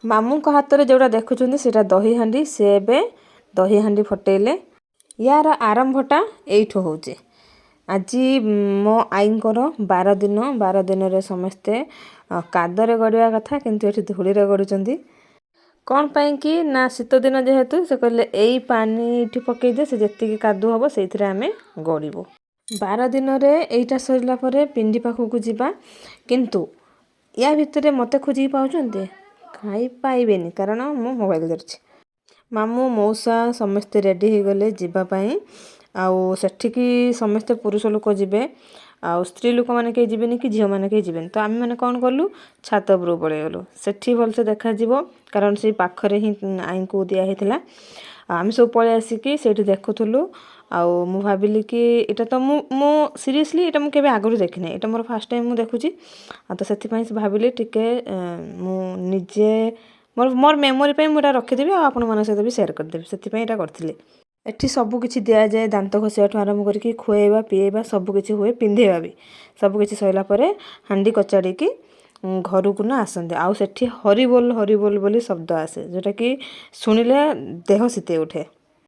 ମାମୁଁଙ୍କ ହାତରେ ଯେଉଁଟା ଦେଖୁଛନ୍ତି, ସେଇଟା ଦହି ହାଣ୍ଡି। ସେ ଏବେ ଦହି ହାଣ୍ଡି ଫଟେଇଲେ। ୟାର ଆରମ୍ଭଟା ଏଇଠୁ ହେଉଛି। ଆଜି ମୋ ଆଈଙ୍କର 12 ଦିନ। 12 ଦିନରେ ସମସ୍ତେ କାଦରେ ଗଡ଼ିବା କଥା, କିନ୍ତୁ ଏଠି ଧୂଳିରେ ଗଡ଼ୁଛନ୍ତି। କ'ଣ ପାଇଁ କି ନା ଶୀତ ଦିନ ଯେହେତୁ, ସେ କହିଲେ ଏଇ ପାଣି ଏଇଠି ପକେଇଦେ, ସେ ଯେତିକି କାଦୁଅ ହେବ ସେଇଥିରେ ଆମେ ଗଡ଼ିବୁ। 12 ଦିନରେ ଏଇଟା ସରିଲା ପରେ ପିଣ୍ଡି ପାଖକୁ ଯିବା। କିନ୍ତୁ ୟା ଭିତରେ ମୋତେ ଖୋଜିକି ପାଉଛନ୍ତି? ଖାଇ ପାଇବେନି, କାରଣ ମୁଁ ମୋବାଇଲ ଧରିଛି। ମାମୁଁ, ମଉସା ସମସ୍ତେ ରେଡ଼ି ହେଇଗଲେ ଯିବା ପାଇଁ। ଆଉ ସେଠିକି ସମସ୍ତେ ପୁରୁଷ ଲୋକ ଯିବେ, ଆଉ ସ୍ତ୍ରୀ ଲୋକମାନେ କେହି ଯିବେନି କି ଝିଅମାନେ କେହି ଯିବେନି। ତ ଆମେମାନେ କ'ଣ କଲୁ, ଛାତ ଉପରକୁ ପଳେଇଗଲୁ। ସେଠି ଭଲସେ ଦେଖାଯିବ, କାରଣ ସେଇ ପାଖରେ ହିଁ ଆଈଙ୍କୁ ଦିଆ ହେଇଥିଲା। ଆଉ ଆମେ ସବୁ ପଳେଇ ଆସିକି ସେଇଠି ଦେଖୁଥିଲୁ। ଆଉ ମୁଁ ଭାବିଲି କି ଏଇଟା ତ ମୁଁ ମୁଁ ସିରିୟସଲି ଏଇଟା ମୁଁ କେବେ ଆଗରୁ ଦେଖିନାହିଁ। ଏଇଟା ମୋର ଫାର୍ଷ୍ଟ ଟାଇମ୍ ମୁଁ ଦେଖୁଛି। ଆଉ ତ ସେଥିପାଇଁ ଭାବିଲି ଟିକେ ମୁଁ ନିଜେ ମୋର ମୋର ମେମୋରି ପାଇଁ ମୁଁ ଏଇଟା ରଖିଦେବି ଆଉ ଆପଣମାନଙ୍କ ସହିତ ବି ସେୟାର କରିଦେବି। ସେଥିପାଇଁ ଏଇଟା କରିଥିଲି। ଏଠି ସବୁ କିଛି ଦିଆଯାଏ। ଦାନ୍ତ ଘଷିବାଠୁ ଆରମ୍ଭ କରିକି ଖୁଆଇବା, ପିଏଇବା ସବୁ କିଛି ହୁଏ, ପିନ୍ଧେଇବା ବି। ସବୁ କିଛି ସରିଲା ପରେ ହାଣ୍ଡି କଚାଡ଼ିକି ଘରକୁ ନା ଆସନ୍ତି। ଆଉ ସେଠି ହରିବୋଲ ହରିବୋଲ ବୋଲି ଶବ୍ଦ ଆସେ, ଯେଉଁଟାକି ଶୁଣିଲେ ଦେହ ଶୀତେଇ ଉଠେ।